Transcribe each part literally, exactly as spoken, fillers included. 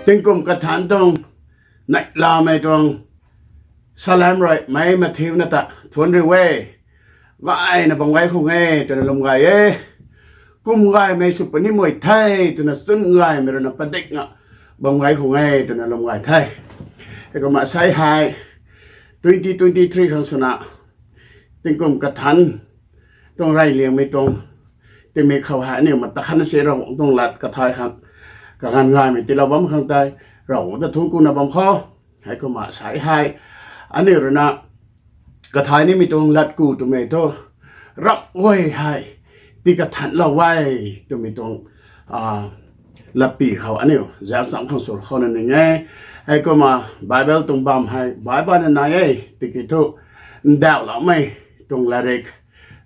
Tingkum kathanc tuang neihlamei tuang salam rui mei mathiuna ta thuanc riu e. Gayna bam gay khang e twna lwm gay e. Kum gaymei sw puni mei the twna chwn gaymei ruina padikna bam gay khang e twna lwm gay the. Heikumna sei hei twenty twenty three khang swna tingkum kathanc tuang reyliangmei tuang tingmik khou hei aniu mata khatna si Ravguangc tuang lat kathay khang kaganv gaymei tiilou bam khang tei Ravguangc ta thuanc kuna bam khou. Heikumna sei hei aniu ruina kathay nimei tuang latku twmei thu ramh guay hei tii kathanclou e twmei tuang latpi khou aniu zauc cham khang sw khou na ning e. Heikumna Bible tuang bam hei Bible na nai e tiki thu ndauhloumei tuang latrik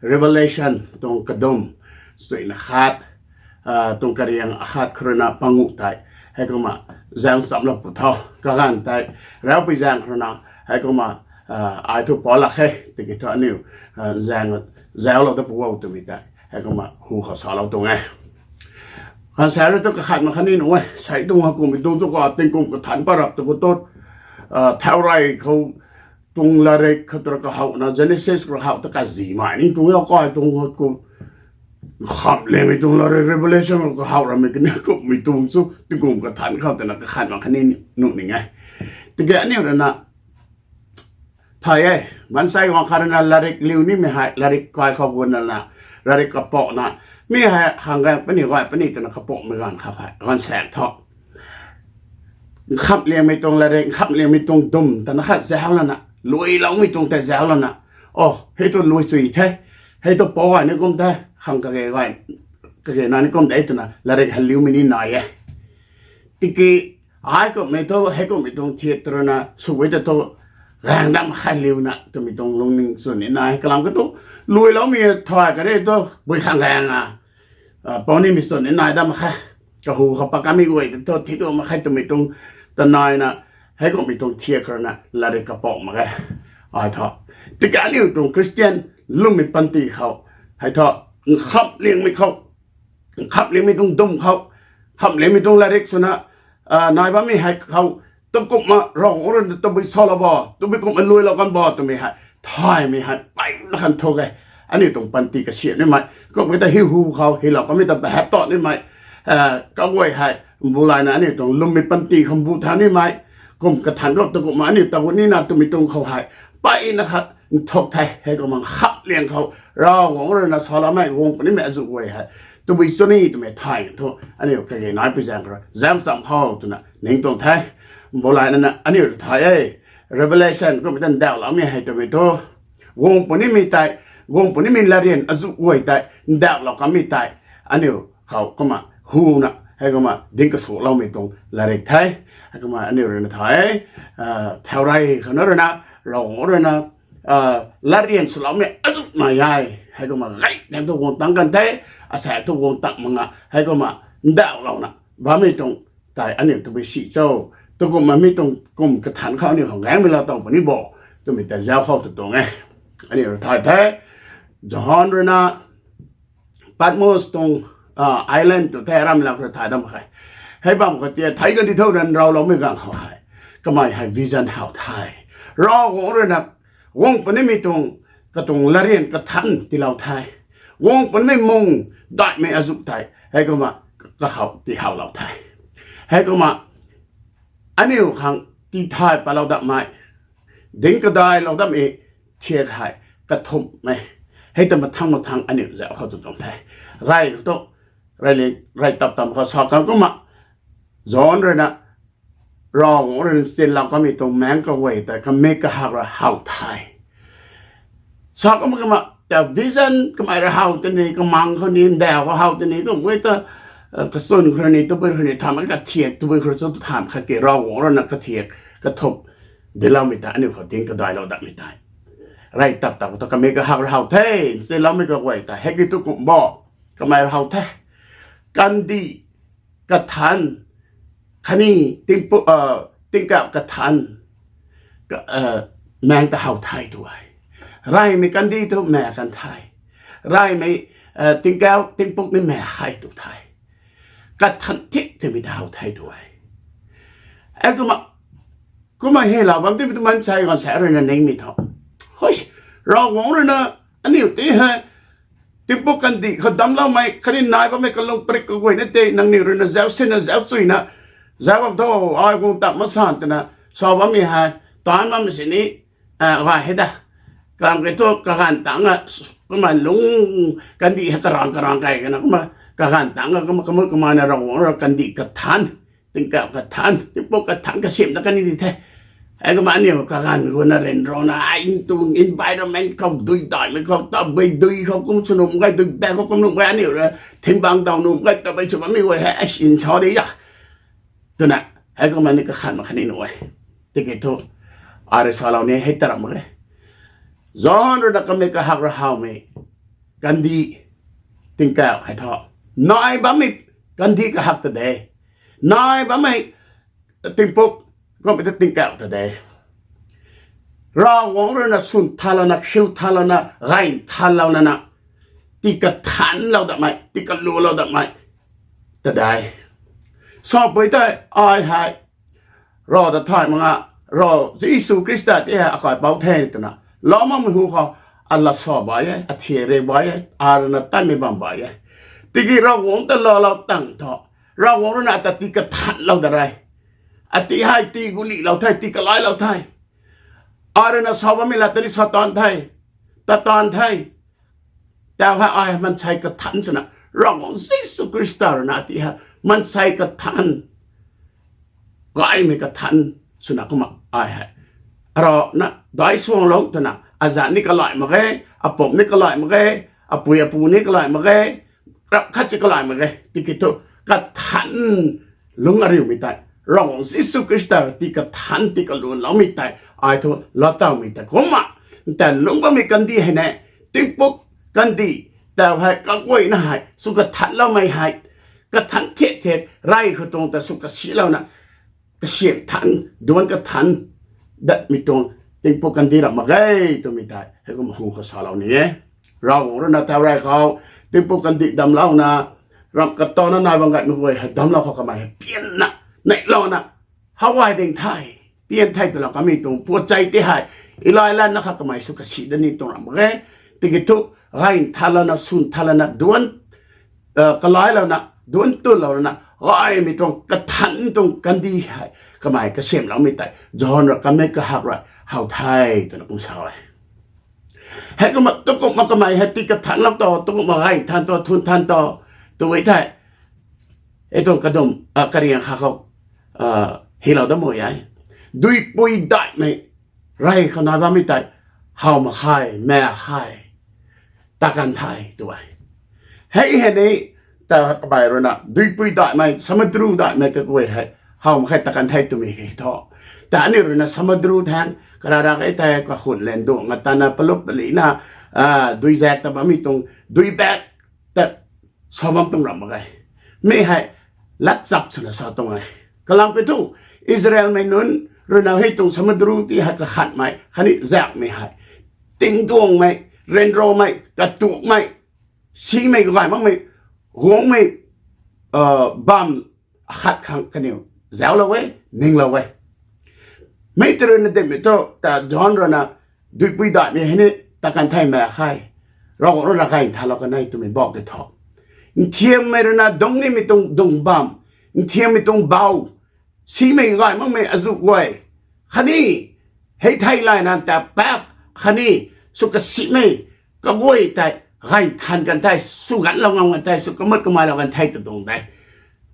Revelation tuang kadum suina khat tuang kariang akhat khou ruina panguh tei heikumna zauc chamlou pu tho. Kaganv tei raupui zaeng khou ruina heikumna ai thu pau lak khe tiki thu aniu zauclou dat pu o twmei tei heikumna hu khou salou tuang e. Khan sei rui tu kakhat mak khatni nuh e, sei tuang heikumhmei tuang tu ka tingkum kathanc parap tu khou tu thau rey khou tuang latrik khou tu kahowna Genesis khou how ta kazimei ni tuang e, kai tuang khou khamhliangmei tuang latrik Revelation khou kahow ramei kani kumhmei tuang chu tingkum kathanc khou twna kakhat mak khatni nuh ning e. Tiki aniu ruina thay e, maansei guang khat ruina latrik liu nimei hei latrik kai khou guanna, latrik kapakna mi hei khang gay puni gay puni twna kapakmei ganv khou hei gaanvsaekc thu nkhamhliangmei tuang latrik, nkhamhliangmei tuang dum twna khat zauc lana, luiloumei tuang tei zauc lana, o, hei tu lui chui the, hei tu pau gay ni kum the, khang kage nai ni kum de twna latrik hei liumei ni nai e. Tiki ai kumhmei thu heikumhmei tuang thiak tu ruina sw e ta thu gaeng dam khe liuna twmei tuang lungning chwn ni nai. Kalam ka tu luiloumei thay kare tu bui khang gaeng a pau nimei chwn ni nai dam khe. Kahu khou pat kamei guay ta thu thi tu mak khe twmei tuang ta naina heikumhmei tuang thiak khou ruina latrik kapak mak ge. Ai thu tiki aniu tuang Christian lwmmei panty khou hei thu nkhamhliangmei khou nkhamhliangmei tuang dum khou, nkhamhliangmei tuang latrik swna nai bammei hei khou, tabui kumhna Ravguangc ruina tabui salou bo, tabui kumhna luilou kan bo twmei hei thaymei hei mpeyna khan thu e. Aniu tuang panty kasiamh nimei kum e ta hiu hu khou hilou kamei ta bahap ta nimei kaguay hei mbu layna aniu tuang lwmmei panty khou mbu tha nimei kum kathanc rap tu kumhna aniu tagut nina twmei tuang khou hei mpeyna khat nthuk the. Heikumna nkhamhliang khou Ravguangc ruina saloumei guang punimei azuh guay hei tabui chuni twmei thay thu aniu kage nai pui zaeng khou zauc cham khou twna ning tuang the. Mbu layna aniu ta thay e, Revelation kumhmei ta ndauhloumei hei twmei thu guang punimei tei, guang punimei latryan azuh guay tei ndauhlou kamei tei aniu khou kumna huna heikumna dinc kasuloumei tuang latrik the. Heikumna aniu ruina thay e, thau rey khou na ruina Ravguangc ruina latryan swloumei azuh nai e. Heikumna gay nang thu guang tang kan the, asaekc thu guang tang mak nga heikumna ndauhlouna bammei tuang tei aniu tabui si cho, tu kumhna mi tuang kum kathanc khou aniu khang gaengmei laa tuang puni bo twmei tei zauc khou tu tuang e. Aniu rui thay the, John ruina Patmos tuang island tu the, ramlak rui thay dam khe. Hei bam khou tia thei kandih thau nan ravloumei ganv khou hei kamei hei vision how the. Ravguangc ruina guang punimei tuang katuang latryan kathanc tiilou the. Guang punimei mung daihmei azuh tei heikumna kakhou tihowlou the. Heikumna aniu khang tithay patlou datmei, dinc kadailou datmei thiak hei kathumhmei hei ta mathang mathang aniu zauc khou tu tuang the. Rey khou tu, rey tap tam khou sa kan kumna John ruina Ravguangc ruina sinlou kamei tuang maengc kaguay tei kamik kahak rui how the. Sa kumna kumna ta vision kamei rui how tini, kamang khou ni, ndauh khou how tini, kum e ta kachwn khou ni, tabui khou ni thamh e, kathiak tabui khou chu thamh khat ki Ravguangc ruina kathiak kathumh dincloumei tei aniu khou dinc kadailou datmei tei rey tap tap khou tu kamik kahak rui how the. Nsinloumei kaguay tei hei ki tu kum bo, kamei rui how the. Kandih kathanc khatni tingkauh kathanc maengc ta how the tu e. Reymei kandih tu maek kan the. Reymei tingkauh tingpuk ni maek khe tu the. Kathanc thik thimei ta how the tu e. Kumna, kumna hei lau bam ti tu maansei gaanvsaekc rui na ningmei tho. Hei, Ravguangc rui na aniu ti hei, tingpuk kandih khou damcloumei khatni nai bammei kalung parik kaguayna tei nangniw rui na zauc sinna zauc chuyna, zauc bam tho, ai guang tat masan twna sa bammei hei, taanc bammei sini, gay hei da. Kalam kiu thu kaganv tangc a, kumna lungc kandih hei karang karang kai kana kumna kaganv tangc a kumna kamut kamei na Ravguangc rui kandih kathanc, tingkauh kathanc, tingpuk kathanc kasiamh na kani di the. Heikumna aniu kaganv guna ryanrana ai tuang environment khou dui daihmei khou tabui dui khou kum sw nuh mak ge, dui baek khou kum nuh mak ge, aniu rui thingbang daw nuh mak ge, tabui sw bammei guay hei ai sin sa di a twna, heikumna ni kakhan mak khatni nuh e. Tiki thu, ai rui salou ni hei ta ram mak ge. John rui na kamei kahak rui howmei kandih, tingkauh hei thu, nai bammei kandih kahak ta de, nai bammei tingpuk, kummei ta tingkauh ta de. Ravguangc rui na swn thanlouna, khiu thanlouna, gay nthanlou nana, tii kathanlou datmei, tii kalualou datmei ta de. Sapui tei ai hei, Rav ta thay mak nga, Rav Jisu Khrista ti hei akaipouc the twna lou makmei hu khou, alat sa bai e, athiak re bai e, a rui na tanmei bam bai e. Tiki Ravguangc ta laalou tang thu, Ravguangc rui na ata tii kathanlou da re. Ati hei tii gulihlou the, tii kalailou the. A rui na sa bammei lat ta ni sa taanv the, ta taanv the. Tau hei ai maansei kathanc swna, Ravguangc Jisu Khrista rui na ati hei maansei kathanc, gaymei kathanc swna kumna ai hei, arana daic suanglou twna, azanc ni kalai mak ge, apumc ni kalai mak ge, apui apu ni kalai mak ge, rap khat si kalai mak ge, tiki thu kathanc lungc ariumei tei, Ravguangc Jisu Khrista tii kathanc tii kaluanloumei tei, ai thu laatowmei tei kumna, ntan lungc bammei kandih hei ne, tingpuk kandih, tau hei kaguayna hei sw kathanloumei hei, kathanc thiak thiak rey khou tuang ta sw kasilouna, kasiamh thanc, duanc kathanc datmei tuang tingpuk kandih ram mak ge twmei tei heikumna hu khou salou ni e. Ravguangc rui na tau rey khou tingpuk kandih damclouna, ramh katana nai bam gaymei guay hei damclou khou kamei hei pianna, neihlouna, how ai ding the, pian the twlou kamei tuang puat chei ti hei, elai lanna kha kamei sw kasi dat ni tuang ram mak ge. Tiki thu, gay nthanlouna, swn thanlouna, duanc kalailouna, duanc tunlou rana, gaymei tuang kathanc tuang kandih hei kamei kasiamhloumei tei John rui kamei kahak rui how the twna kum sa e. Heikumna tukumhna kamei hei tii kathanlou to, tukumhna gay nthan to, thunthan to, tw e thei, ei tuang kadum, kariang kha khou hylou dat mak e. Duipui daihmei rey khou nai bammei tei how mak khe, mak khe, ta kan the tw e. Hei hei ni, ta kamei rui na duipui daihmei, samudru daihmei kaguay hei how mak khe, ta kan the twmei hei thu, ta aniu rui na samudru thangc karara kei tei kakhun len duangna tana palup palina, duizaek ta bammei tuang, duibaek ta sa bam tuang ram mak ge. Mi hei latchap swna sa tuang e. Kalam kiu thu, Israelmei nunc rui na hei tuang samudru ti hei kakhanhmei khatni zaekmei hei, tingduangmei, ryanramei, katukmei, simei kagay makmei, guangmei bamv akhat khang kaniw zauclou e, ninglou e. Mi tei rui na dinmei thu ta John rui na duipui daihmei hei ni ta kan the, mak khe, Ravguangc rui na gay nthanlou kan e twmei bak tei thu, nthiammei rui na dungc nimei tuang dungc bamv, nthiammei tuang bau, simei kagay makmei azuh guay, khatni hei thei layna ta paap khatni sw kasimei kaguay tei gay nthan kan the, sw ganclou ngam kan the, sw kamut kameilou kan the tw tuang de.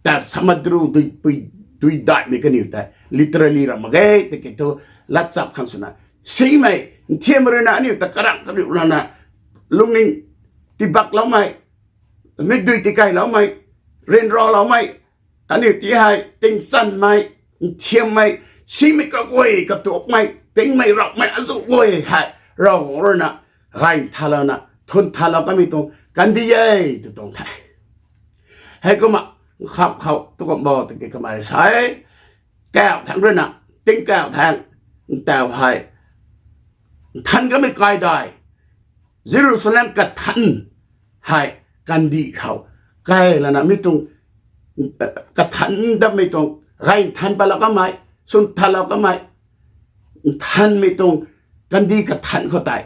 Ta samudru duipui, duidaihmei kaniw tei literally ram mak ge, tiki thu latchap khang swna, simei, nthiammei rui na aniu ta karamh kariu rana, lungning tiibakloumei, mikdui tiikeyloumei, ryanraloumei, aniu ti hei tingchanmei, nthiammei, simei kaguay katukmei, tingmei raumei azuh guay hei Ravguangc rui na gay nthanlouna, thunthanlou kamei tuang kandih e tw tuang the. Heikumna, nkham khou tukumh bo tiki kamei sa e, kauh thangc rui na, tingkauh thangc, ntau hei nthan kamei kaidai, Jerusalem kathanc hei kandih khou kai lana mi tuang, kathanc datmei tuang, gay nthan patlou kamei, swn thanlou kamei, nthanmei tuang kandih kathan khou tei,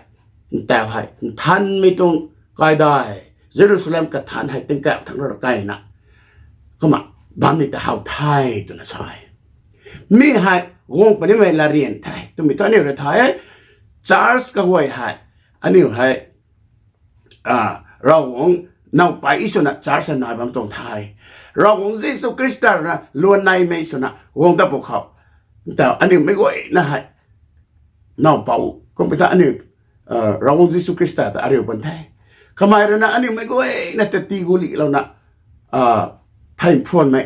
ntau hei nthanmei tuang kaidai, Jerusalem kathan hei tingkauh thangc rui kaina, kumna bammei ta how the twna sa e. Mi hei guang punimei latryan the twmei thu aniu rui thay e. Church kaguay hei, aniu hei, Ravguangc nowpei swna church hei nai bam tuang the. Ravguangc Jisu Khrista rui na luan neimei swna guang dat pw khou, ntau aniu mei guayna hei nowpou kumpui ta aniu, Ravguangc Jisu Khrista ta ariu pun the. Kamei rui na aniu mei guayna ta tigulilouna, phey phwanmei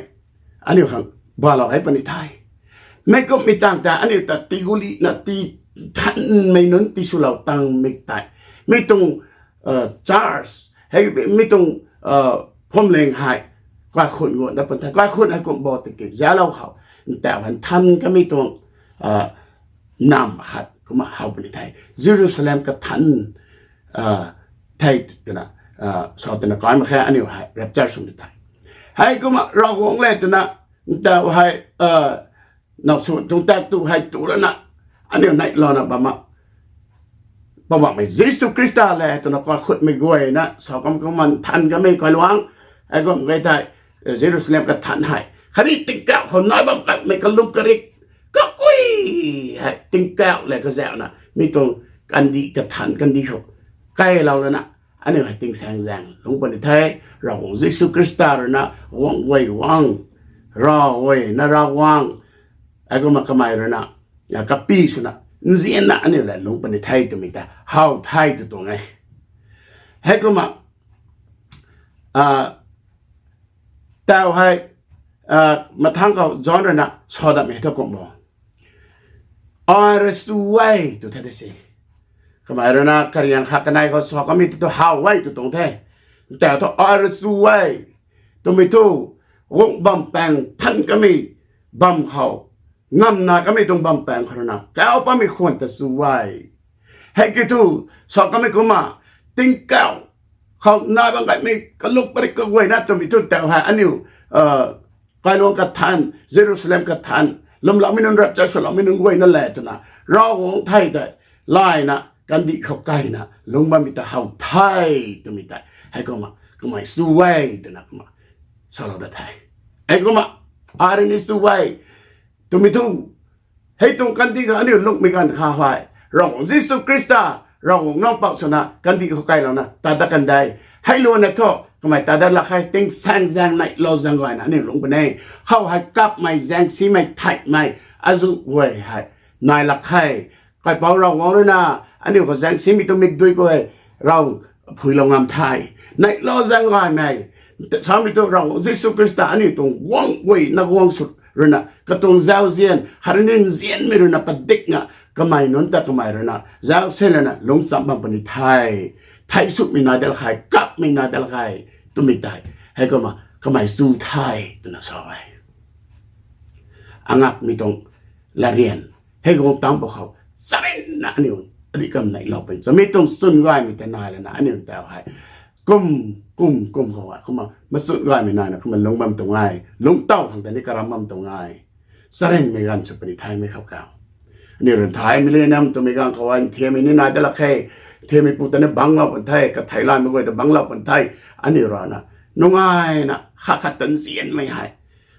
aniu khang balou hei puni the. Meic kumhmei tangv ta aniu ta tigulina ti thanmei nunc tiswlou tangmei tei, mi tuang church hei, mi tuang phuamling hei kaikhunc guang dat pun the. Kaikhunc hei kum bo tiki zalou khou, ntau hei nthan kamei tuang namv khat kumna how puni the. Jerusalem kathan the twna sa twna kai mak khe, aniu hei rapture swmei tei. Heikumna Ravguangc le twna, ntau hei, nowsw tuang tak tu hei tu lana, aniu neihlouna bam a, Poubauhmei Jisu Khrista le twna kaikhunmei guayna sa kam kumna nthan kamei kailuangc, heikumna gay thei, Jerusalem kathan hei khatni tingkauh khou nai bam kamei kalung karik, kakui hei tingkauh le kazauhna mi tuang kandih kathan kandih khou kailou lana, aniu hei tingsaengzaeng lungc puni the. Ravguangc Jisu Khrista rui na guang guay guang, Ravguangc na Ravguangc, heikumna kamei rui na kapi swna nzianna aniu le lungc puni the twmei ta how the tw tuang e. Heikumna, ntau hei, mathangc khou John rui na sa datmei thu kum bo, ai rui chu e tw the de se. Kamei rui na kariang khat kanei khou sa kamei tu how e tw tuang the. Ntau thu ai rui chu e twmei thu, guang bam paeng than kamei bam khou, ngamna kamei tuang bam paeng khou rui na kau pammei khwan ta chu e. Hei ki thu, sa kamei kumna, tingkauh khou nai bam kamei kalung karik kaguayna twmei thu ntau hei aniu kailuangc kathan, Jerusalem kathan, lwmloumei nunc, rapture swloumei nunc guayna le twna, Ravguangc thei tei layna kandih khou kaina lungc bammei ta how the twmei tei, heikumna kamei chu e twna kumna salou dat the. Heikumna, ai rui ni chu e twmei thu, hei tuang kandih khou aniu lungcmei ganv kha hei, Ravguangc Jisu Khrista, Ravguangc nowpou swna kandih khou kailouna tat dat kan de. Hei luanna thu kamei tat dat lak khe, tingsaengzaeng neihlou zaeng gayna aniu lungc puni. Khou hei kapmei, zaengsimei, theihmei, azuh guay hei nai lak khe. Kaipouc Ravguangc rui na aniu khou zaengsimei twmei dui khou hei, rav phuilou ngam the. Neihlou zaeng gaymei, samei thu Ravguangc Jisu Khrista aniu tuang guang guayna guang sw rui na katuang zauzian khat rui ni nzianmei rui na padik na, kamei nunc ta kamei rui na zauc se lana lungc cham bam puni the. Thei sumei nai dat lak khe, kapmei nai dat lak khe twmei tei, heikumna kamei chu the twna sa e. Angakmei tuang latryan, hei guang tangc pw khou, charynna aniu adih kam neihlou puni. Samei tuang chwn gaymei tei nai lana aniu ntau hei kum, kum, kum khou e, kumna machwn gaymei naina kumna lungc bam tuang e, lungc tow khang tei ni karam bam tuang e. Charynmei ganv sw puni the mei khou kau. Aniu rui thay millennium twmei ganv khou e, nthiammei ni nai dat lak khe, nthiammei pu ta ni bangclou pun the, katheilaymei guay ta bangclou pun the, aniu rui na nungaina khat khat ta nzianmei hei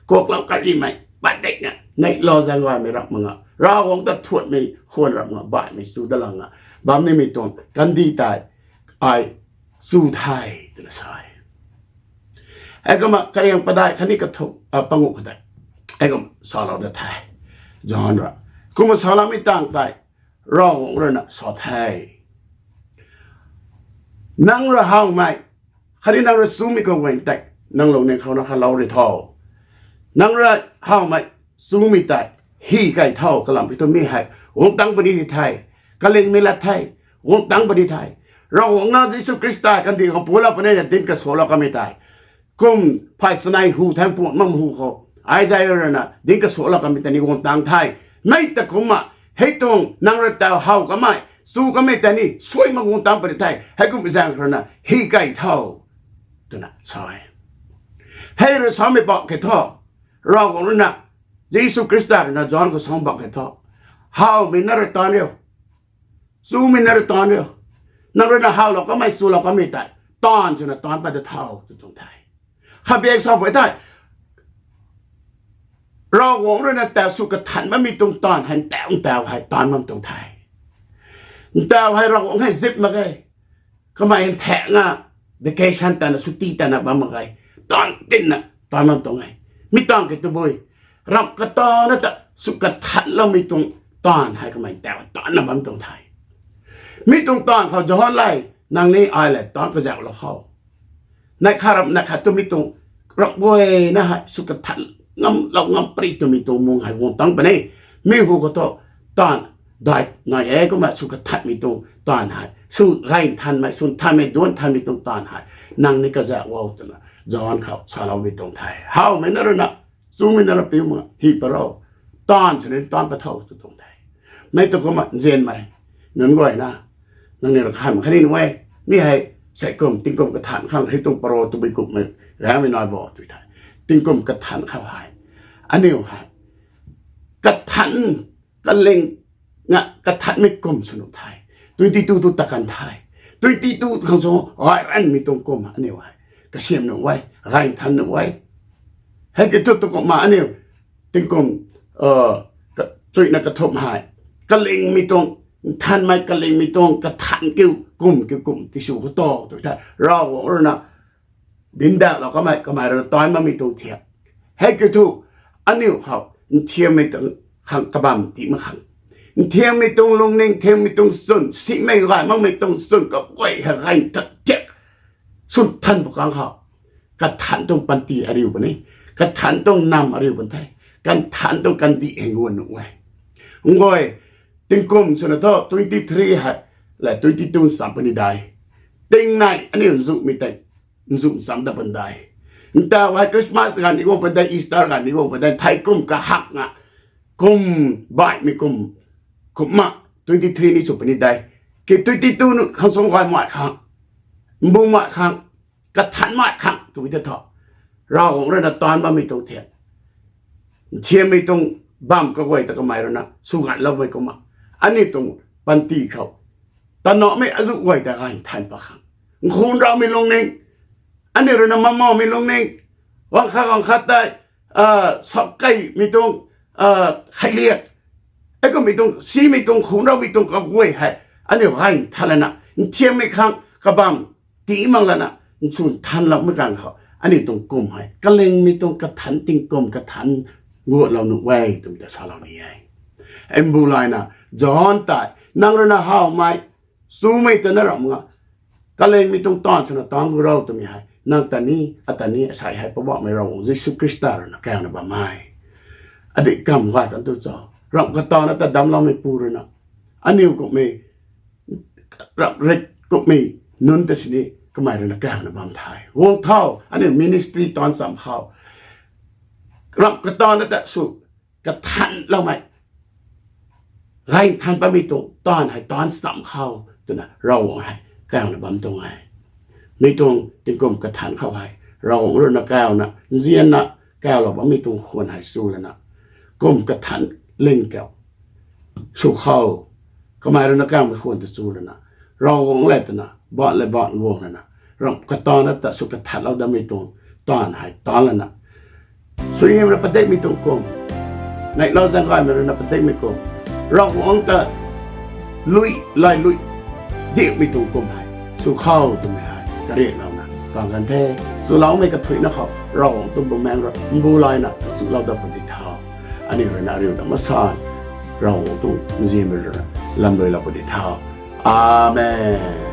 kuaklou karimei, padik na, neihlou zaeng gaymei rap mak nga, Ravguangc ta thuanmei khwan rap mak nga, baihmei chu dat lak nga bam nimei tuang kandih tei ai chu the twna sa e. Heikumna kariang padeih khatni kathumh, panguh khou tei, heikumna salou dat the, John rui. Kumna saloumei tangv tei, Ravguangc rui na sa the, nang rui howmei khatni nang rui chumei kaguay tei nang lungning khou na khalou ri tho. Nang rui howmei, chumei tei hy key tho, kalam kiu thu mi hei guang tangc puni the, kalingmei lat the, guang tangc puni the. Ravguangc na Jisu Khrista kandih khou pulou puni na dinc kasuaklou kamei tei, kum phay chanei hu thangc puan makmei hu khou, Isaia rui na dinc kasuaklou kamei tei ni guang tangc the. Mei ta kumna, hei tuang nang rui taw how kamei, chu kamei tei ni suai mak guang tangc puni the, heikumhmei zaeng khou rui na hy key tho twna sa e. Hei rui samei bauh khe thu, Ravguangc rui na Jisu Khrista rui na John khou sa bak hei thu, howmei na rui taanv riu, chumei na rui taanv riu, nang rui na howlou kamei chulou kamei tei taanv swna taanc pat da tho tw tuang the. Khabiak sa pui tei, Ravguangc rui na taw sw kathan bammei tuang taanv hei ntaw ntaw hei taanc bam tuang the. Ntaw hei Ravguangc hei zip mak ge. Kamei nthaekc nga, vacation tana, chutti tana bam mak ge. Taanv tinna taanc bam tuang e. Mi taanv kei tabui, ramh kata na ta sw kathanloumei tuang taanv hei kamei ntaw taanc na bam tuang the. Mi tuang taanv khou John le, nang ni ai le taanc kazauhlou khou, neih khat ramh neih khat twmei tuang ramh guayna hei sw kathan ngamlou ngam pary twmei tuang mung hei guang tangc puni. Mi hu khou thu taanv dai nai e kumna sw kathanmei tuang taanv hei, sw gay nthanmei, sw nthanmei, duanc nthanmei tuang taanv hei nang ni kazauh o twna John khou saloumei tuang the. Howmei na rui na, chumei na rui piu mak, hi pat ro, taanv swna taanc pat tho tw tuang the. Mei tu kumna nzianmei nunc guayna, nangniw rui khan khatni nuh e, mi hei sei kum tingkum kathan khang hei tuang paro tabui kumhmei gaengmei nai bo tw the. Tingkum kathan khou hei, aniu hei kathan, kaling nga kathanmei kum sw nuh the. Twenty two tu ta kan the. Twenty two khang sw gay ranmei tuang kum aniu hei kasiam nuh e, gay nthan nuh e. Hei kiu thu tu kumna aniu tingkum chuina kathumh hei kalingmei tuang, nthanmei kalingmei tuang kathan kiu kum kiu kum tisw khou ta tw the. Ravguangc rui na dinc daklou kamei, kamei rui na taanc bammei tuang thiak. Hei kiu thu aniu khou nthiammei tuang khang kabamv tii mak khang, nthiammei tuang lungning, nthiammei tuang chwn, simei gay makmei tuang chwn kaguay hei gay nthan thiak sw nthan pw kang khou, kathan tuang panty ariu puni, kathan tuang namv ariu puni the, kathan tuang kandih hei guan nuh e. Nguay, tingkum swna thu twenty three hei le twenty two ncham puni dai. Tingnei aniu nzumei tei nzum ncham ta puni dai. Ntaw hei Christmas ganv ni guang puni dai, Easter ganv ni guang puni dai, thei kum kahak nga, kum baihmei kum, kumna twenty three ni sw puni dai. Ki twenty two nu khang sw gay mai khang, mbu mai khang, kathan mai khang twmei ta thu, Ravguangc rui na taanc bammei tuang thiak, nthiammei tuang bamv kaguay ta kamei rui na sw ganloumei kumna, aniu tuang panty khou tanamei azuh guay ta gay nthan pat khang, nkhun raumei lungning, aniu rui na mamawmei lungning, guang khat guang khat tei, sakkeimei tuang, kheiliak, heikummei tuang simei tuang khun raumei tuang kaguay hei aniu gay nthan lana, nthiammei khang kabamv tii mak lana, nchun nthanloumei ganv khou aniu tuang kum hei kalingmei tuang kathan, tingkum kathan nguatlou nuh e twmei ta salou ni e. Mbu layna John tei, nang rui na howmei, chumei twna ramh nga, kalingmei tuang taanv swna taanc gu ro twmei hei nang ta ni, ata ni, asei hei Poubauhmei Ravguangc Jisu Khrista rui na kauna bam e. Adih kamv gay kan tu cho, ramh kata na ta damcloumeipu rui na, aniu kumhmei, ramh rik kumhmei nunc ta sini kamei rui na kauna bam the. Guang tho, aniu ministry taanc cham khou, ramh kata na ta sw kathanloumei, gay nthan patmei tuang taanv hei taanc cham khou twna Ravguangc hei kauna bam tuang e. Mi tuang tingkum kathan khou hei Ravguangc rui na kauna nzianna kaulou bammei tuang khwan hei chu lana, kum kathan ling kau sw khou, kamei rui na kaumei khwan ta chu lana, Ravguangc le twna, baanc le baanc guang lana, ramh kata na ta sw kathanlou datmei tuang taanv hei taanc lana, suaihiam rui padikmei tuang kum, neihlou zaeng gaymei rui na padikmei kum, Ravguangc ta lui, lay lui dihmei tuang kum hei sw khou twmei hei kariaklouna taanv kan the. Swloumei kathuicna khou Ravguangc tuang bumaengc rui mbu layna kachulou dat puni di tho. Aniu rui na ariu ta masan, Ravguangc tuang nzianmei rui na lamluilou puni di tho. Amen.